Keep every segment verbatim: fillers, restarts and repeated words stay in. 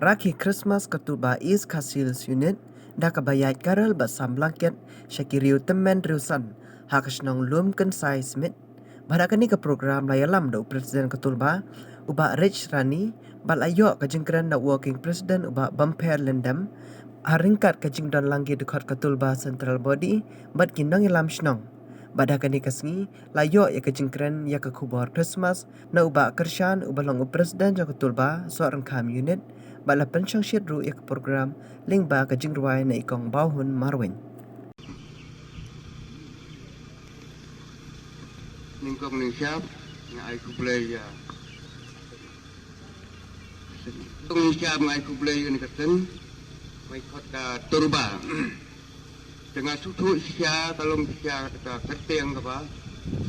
Rakhe Christmas ka Tulba East Khasi Hills Unit da kaba ïaid Carol bad sam blanket sha ki riew tymmen riew san ha ka shnong Lumkynsai Smit. Bad ha kane ka program la ïalam da u President ka Tulba, u Bah Rich Rani, bad la ïoh ka jingkren na u Working President, u Bah Bamper Lyndem, ha ryngkat ka jingdon lang ki dkhot ka Tulba Central Body bad ki nongïalam shnong. Bad ha kane ka sngi la ïoh ïa ka jingkren ïa ka khubor Christmas na u Bah Kyrshan, uba long u President jong ka Tulba Sohryngkham Unit, bad la pynshongshit ruh ïa ka program lyngba ka jingrwai na i Kong Bauhun Marwein. Nyngkong nyngshap nga ai khublei ïa. Nyngkong nyngshap nga ai khublei ïa ka seng, nga ai khot ka Tulba. Te nga shu thuh shisha ka long shisha ka kyrteng kaba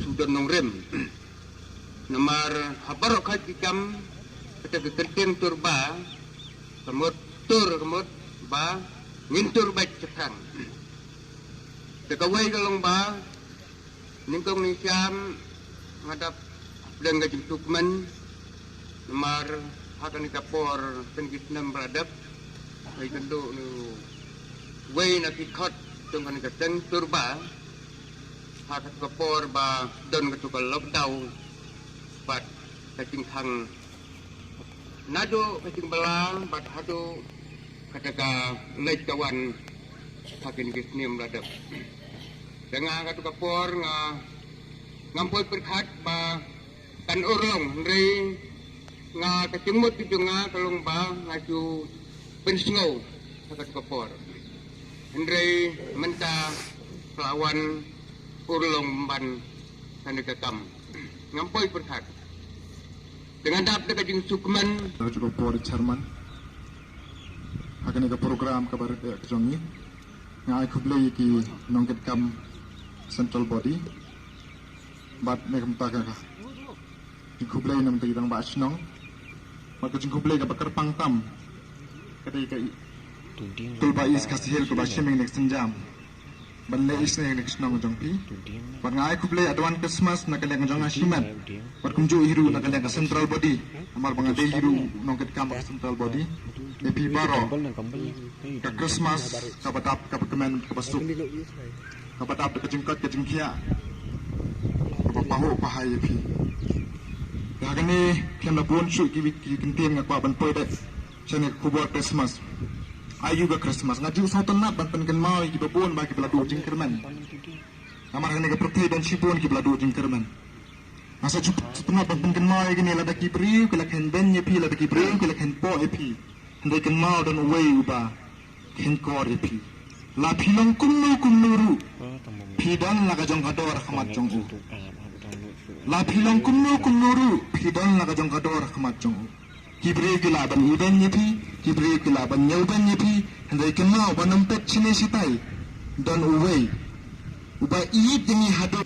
shu don nongrim. Namar ha baroh khat ki kam kata ka kyrteng Tulba ka mut tur ka mut ba ngin tur bad shaphrang. Te kawei ka long ba nyngkong nyngsham nga dap pdeng ka jingsngewkmen namar ha kane ka por pyn ki snem ba la dep. Hei kynduh nu wei na ki khot jong kane ka seng Tulba ha katu ka por ba don katu ka lockdown bad ka jingkhang naduh ka jingbylla bad haduh kata ka leit ka wan ha kine ki snem la dep. Te nga katu ka por nga ngam poi pyrkhat ba kan urlong, hynrei nga ka jingmut ka jong nga ka long ba nga ju pynsngew ha katu ka por. Hynrei mynta ka la wan urlong ban kane ka kam. Ngam poi pyrkhat. Te nga dap da ka jingsngewkmen. Ka jong ka por chairman ha kane ka program kaba rit ka jong ngi. Nga ai khublei ïa ki nongkitkam central body bad ne kumta ka jingkhublei na bynta ki rangbah shnong bad ka jingkhublei kaba kyrpang tam ka dei ka Tulba East Khasi Hills kaba shim ïa kane ka sienjam ban leh isynei ïa kane ka shnong jong phi. Bad nga ai khublei advance Christmas na ka liang jong nga shimet bad kumjuh hi ruh na ka liang ka central body, namar ba nga dei hi ruh nongkitkam ka central body. Ïa phi baroh ka Christmas kaba dap, kaba kmen, kaba suk, kaba dap da ka jingkoit ka jingkhiah, kaba pahuh pahai ïa phi. Te ha kane phi ïa la bun shuh ki, ki kyntien nga kwah ban poi da shane ka khubor Christmas. Aïu ka Christmas, nga ju sngewtynnat ban pynkynmaw ïa kiba bun ba kiba la duh jingkyrmen. Namar ha kane ka pyrthei don shibun kiba la duh jingkyrmen. Nga sa ju sngewtynnat ban pynkynmaw ïa kine, lada ki briew ki la kheiñ beiñ ïa phi, lada ki briew ki la kheiñ poh ïa phi, hynrei kynmaw don uwei uba kheiñ kor ïa phi. La phi long kumno kumno ruh, phi don la ka jong ka dor ha khmat jong u. La phi long kumno kumno ruh, phi don la ka jong ka dor ha khmat jong u. Ki briew ki lah ban ibeiñ ïa phi, ki briew ki lah ban ñiewbeiñ ïa phi, hynrei kynmaw ban ym peit shane shatai, don uwei uba ïeit ïa ngi haduh.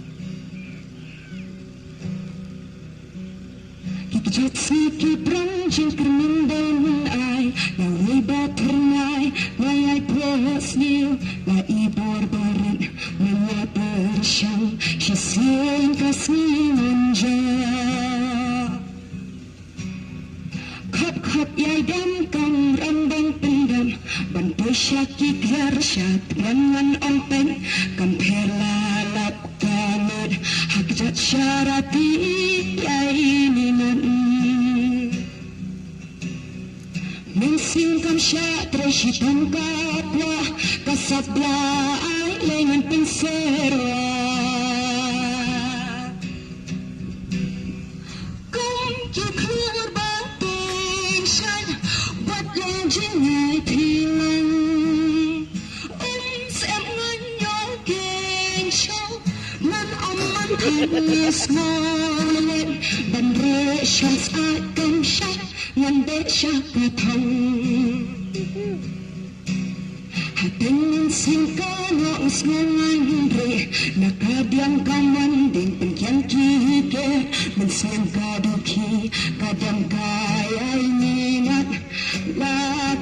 Ki kjat sngi ki briew jingkyrmen ban ai, la wei ba thymmai, la ïai pyrshah sniew, la i bor barit, man ïa pyrshang, shisien ka sngi ngan jah. Khop khop ïai dem kam ram ban pyndem, ban poi sha ki klar sha tngan ngan ong peit, kam pher la lap ka lut, ha kjat sharati ïai ni ngan. Mynsiem kam shah trei shitom ka pla, ka sap bla ai lei ngan pynser wa. Kum ki khlur ba pynshai, wat la jingai phi lang. Um sem ngan ïoh kynshong, man um man than ngi sngew leit, ban re shan sa kam shai, ngan de sha ka thong. Hateng mynsiem ka nong sngew ngan re, na ka diang ka man ding pynkiang ki ke, mynsiem ka dukhi, ka dang ka ïai ngingat, la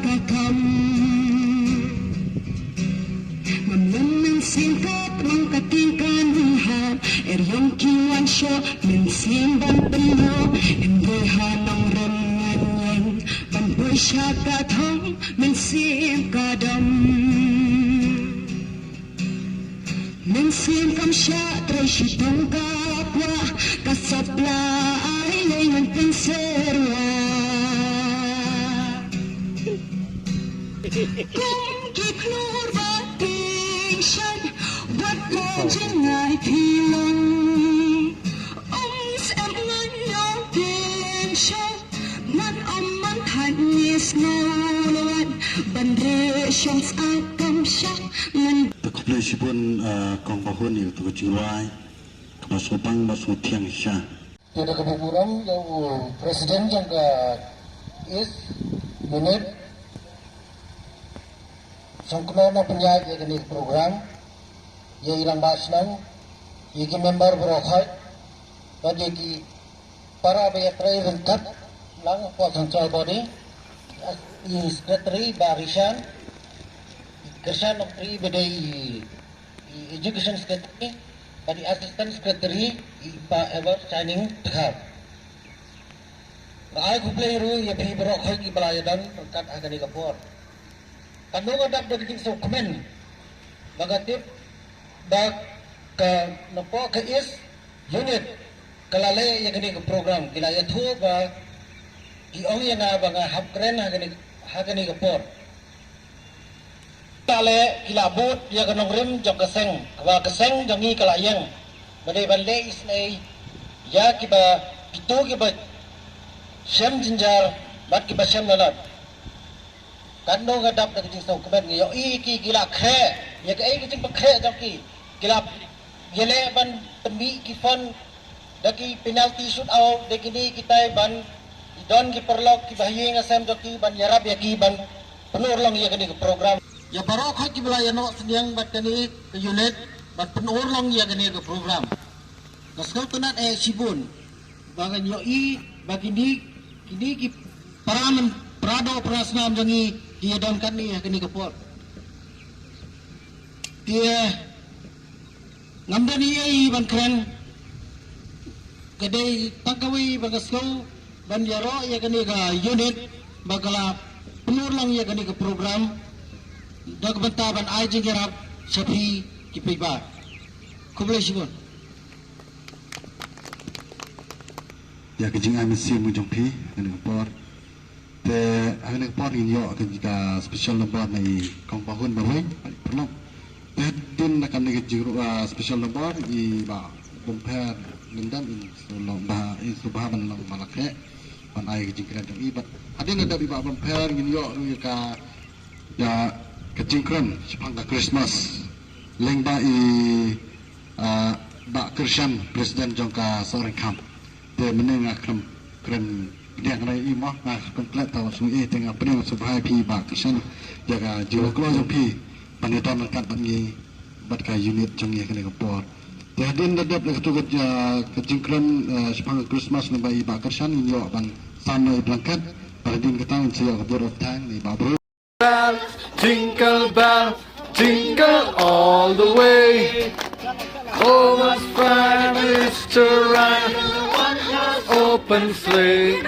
ka kam. Ngam lem mynsiem ka tmang ka ting ka nang ha, er yong ki wan shoh, mynsiem ban pynlong, em dei ha nong rem ngan ïeng, ban poi sha ka thong. Mynsiem kam shah trei shi tyngka kwah ka supply ïa ngan pynserwa. Kum ki khlur ba tieng shan wat la jngai phi long. Ym sngap ngan ïoh tieng shan. Ngan ym man thait ngi sngew lawat ban re shong sngap kam shah ngan. Te khublei shibun kong Bahun ïa katu ka jingrwai kaba sngewbang ba sngewthiang shisha. Te da kaba burom ïa u president jong ka East Unit Sngewkmen na pynïaid ïa kane ka program ïa i rangbah shnong, ïa ki member baroh khoit bad ïa ki para ba ïatrei ryngkat lang hapoh central body, i secretary Bah Rishan, i Kyrshan Nongtri ba dei i, i education secretary bad i assistant secretary i Bah Ever Shining Dkhar. Nga ai khublei ruh ïa phi baroh khoit kiba la ïadon ryngkat ha kane ka por. Katno nga dap da ka jingsngewkmen ba nga tip ba ka napoh ka East Unit ka la leh ïa kane ka program, ki la ïathuh ba ki ong ïa nga ba nga hap kren ha kane, ha kane ka por. Tale ki la bud ïa ka nongrim jong ka seng, kaba ka seng jong ngi ka la ïeng ba dei ban leh isynei ïa kiba, kito kiba shem jynjar bad kiba shem lanot. Katno nga dap da ka jingsngewkmen, nga ïohi ki, ki la khreh ïa kaei ka jingpynkhreh jong ki. Ki la ïaleh ban pynmih ki fund da ki penalty shootout, da kine kitai ban don ki paralok kiba ha ïing ha sem jong ki ban ïarap ïa ki ban pynurlong ïa kane ka program. Ïa baroh khoit kiba la ïanoh synñiang bad kane ka unit ban pynurlong ïa kane ka program. Nga sngewtynnat eh shibun ba ngan ïohi ba kine, kine ki para myn, para doh para snam jong ngi ki ïadon katne ha kane ka por. Te ngam don ei ei ban kren, ka dei tang kawei ba nga sngew ban ïaroh ïa kane ka unit ba ka la pynurlong ïa kane ka program da ka bynta ban ai jingïarap sha phi ki paidbah. Khublei shibun. Ïa ka jingai mynsiem jong phi ha kane ka por. Te ha kane ka por ngin ïoh ka, ka special number na i Kong Bahun Marwei, paralok. Te hadien na kane ka jingru, ah, special number i Bah Bumper Lyngdoh in sngewlong ba, in sngewbha ban long ba la khreh ban ai ka jingkren jong i, bad hadien na dep i Bah Bumper ngin ïoh ruh ïa ka, ïa ka jingkren shaphang ka Christmas lyngba i, ah, Bah Kyrshan, president jong ka Sohryngkham. Te mynne nga khlem kren pdiang, nga ïohi mo, nga khlem klet, tang shu ïohi, te nga pdiang sngewbha ïa phi Bah Kyrshan ïa ka jingïakhun jong phi ban ïadon ryngkat bad ngi bad ka unit jong ngi ha kane ka por. Te hadien da dep ïa katu ka, ah, ka jingkren, ah, shaphang ka Christmas lyngba i Bah Kyrshan, ngin ïoh ban sam noh i blanket, bad hadien kata ngin sa ïoh ka vote of thanks na i Bah Bru. Bell, jingle bell, jingle all the way. Oh, what fun it is to ride in a one-horse open sleigh.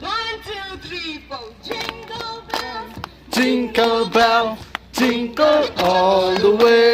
One, two, three, four. Jingle bells, jingle bell, jingle all the way.